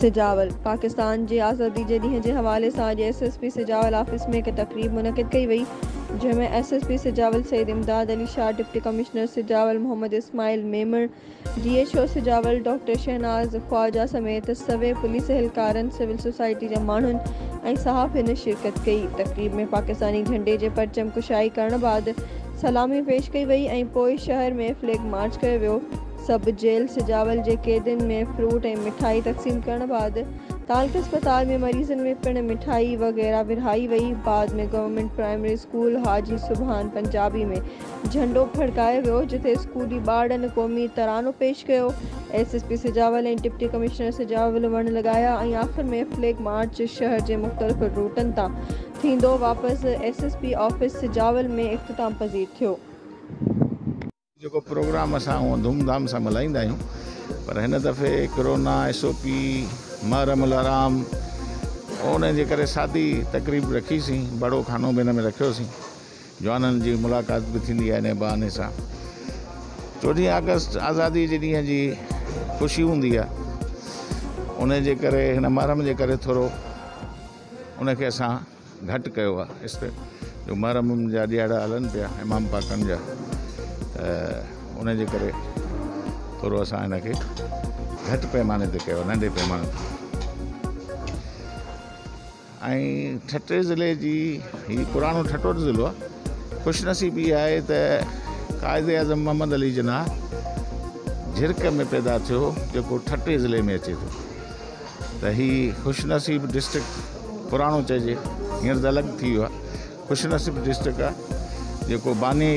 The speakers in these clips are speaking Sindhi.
سجاول، پاڪستان جي آزادي جي ڏينهن جي حوالي سان اڄ S S P Sujawal office ۾ هڪ تقريب منعقد ڪئي وئي، جنهن ۾ S S P Sujawal Syed Imdad Ali Shah, deputy commissioner Sujawal Muhammad Ismail Memon, D H O Sujawal doctor Shahnaz Khawaja سميت سوين پوليس اهلڪارن، سول سوسائٽي جا ماڻهن ۽ صحافين شرڪت ڪئي. تقريب ۾ پاڪستاني جهنڊي جي پرچم ڪشائي ڪرڻ بعد سلامي پيش ڪئي وئي ۽ پوء شهر ۾ فليگ مارچ ڪيو ويو. سب جيل سجاول جي قيدين ۾ فروٽ ۽ مٺائي تقسيم ڪرڻ بعد تعلقه اسپتال ۾ مريضن ۾ پڻ مٺائي وغيره ورهائي وئي بعد ۾ government primary school Haji Subhan Punjabi ۾ جهنڊو ڦڙڪايو ويو جتي اسڪولي ٻارڙن قومي ترانو پيش ڪيو S S P Sujawal ۽ deputy commissioner Sujawal وڻ لڳايا ۽ آخر ۾ فليگ مارچ شهر جي مختلف روٽن تان ٿيندو واپس S S P office Sujawal ۾ اختتام پذير ٿيو. جيڪو پروگرام اسان هونء ڌوم ڌام سان ملهائيندا آهيون پر هن دفعي ڪرونا، ايس او پي، محرم الحرام ان جي ڪري سادي تقريب رکي سين، بڙو کانو به ان ۾ رکيوسين، جوانن جي ملاقات به ٿيندي آهي ان بهاني سان. چوڏهين آگسٽ آزادي جي ڏينهن جي خوشي هوندي آهي ان جي ڪري هن محرم جي ڪري ٿورو ان کي اسان گهٽ ڪيو آهي اس جو محرم جا ڏيهاڙا هلن پيا امام پاڪن جا ته ان جي ڪري ٿورو اسان هن کي گهٽ پيماني تي ڪيو ننڍي پيماني تي ۽ ٺٽي ضلعي جي هي پراڻو ٺٽو ضلعو آهي خوش نصيبي آهي ته قائد اعظم محمد علي جناح جهرڪ ۾ پيدا ٿيو جيڪو ٺٽي ضلعي ۾ اچي ٿو ته هي خوش نصيب ڊسٽرڪٽ پراڻو چئجي هينئر ته الڳ ٿي ويو آهي خوش نصيب ڊسٽرڪٽ آهي جيڪو باني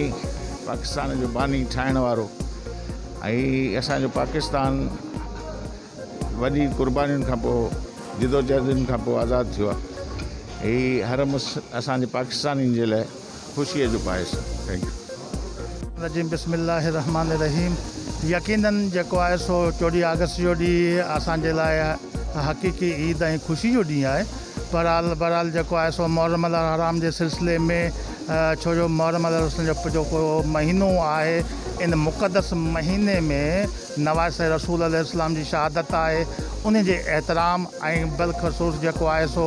پاڪستان جو باني ٺاهڻ وارو ۽ اسانجو پاڪستان وڏي قربانين کان پوء جدوجهدن کان پوء آزاد ٿيو آهي هي هر اسانجي پاڪستانين جي لاء خوشيء جو باعث آهي. Thank you. الرجيم بسم الله الرحمٰن الرحيم يقينن جيڪو آهي سو چوڏهين آگسٽ جو ڏينهن اسان جي لاء حقيقي عيد ۽ خوشي جو ڏينهن آهي بهرحال بهرحال جيڪو آهي سو محرم الحرام جي سلسلي ۾ ڇو جو محرم الحرام جو جيڪو مهينو آهي ان مقدس مهيني ۾ نواسه رسول عليه السلام جي شهادت آهي ان جي احترام ۽ بالخصوص جيڪو آهي سو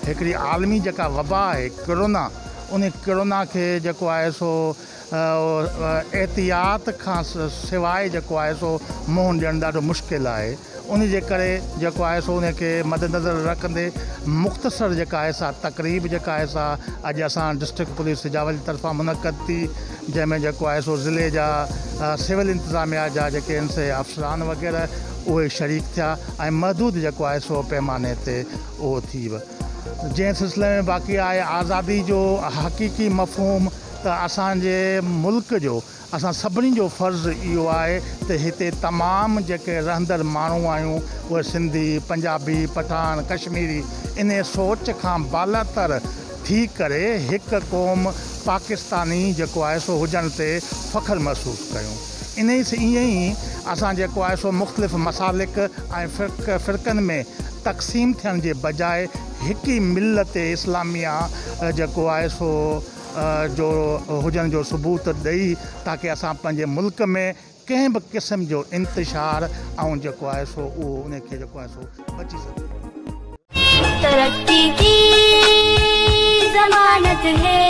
هڪڙي عالمي جيڪا وبا آهي ڪرونا ان ڪرونا کي جيڪو آهي سو احتياط کان سواء جيڪو آهي سو منهن ڏيڻ ڏاڍو مشڪل آهي ان جي ڪري جيڪو آهي سو ان کي مدنظر رکندي مختصر جيڪا آهي سا تقريب جيڪا آهي سا اڄ اسان ڊسٽرڪٽ پوليس سجاول جي طرفان منعقد ٿي جنهن ۾ جيڪو آهي سو ضلعي جا سول انتظاميا جا جيڪي آهن سي افسران وغيره اهي شريڪ ٿيا ۽ محدود جيڪو آهي سو پيماني تي اهو ٿي جنهن سلسلي ۾ باقي آهي آزادي جو حقيقي مفهوم ته اسان جي ملڪ جو اسان سڀني جو فرض اهو آهي ته هتي تمام جيڪي رهندڙ ماڻهو آهيون اهي سنڌي، پنجابي، پٺاڻ، ڪشميري انهي سوچ کان بالاتر ٿي ڪري هڪ قوم پاڪستاني جيڪو آهي سو هجڻ تي فخر محسوس ڪيون. انهي ائين ئي اسان جيڪو آهي سو مختلف مسالڪ ۽ فرقن ۾ تقسيم ٿيڻ جي بجاء هڪ ئي ملت اسلاميه جيڪو آهي سو جو هجڻ جو ثبوت ڏئي تاڪه اسان پنهنجي ملڪ ۾ ڪنهن به قسم جو انتشار ۽ جيڪو آهي سو اهو انهي کي جيڪو آهي سو بچي سگهجي. ترقي ڪي ضمانت هي.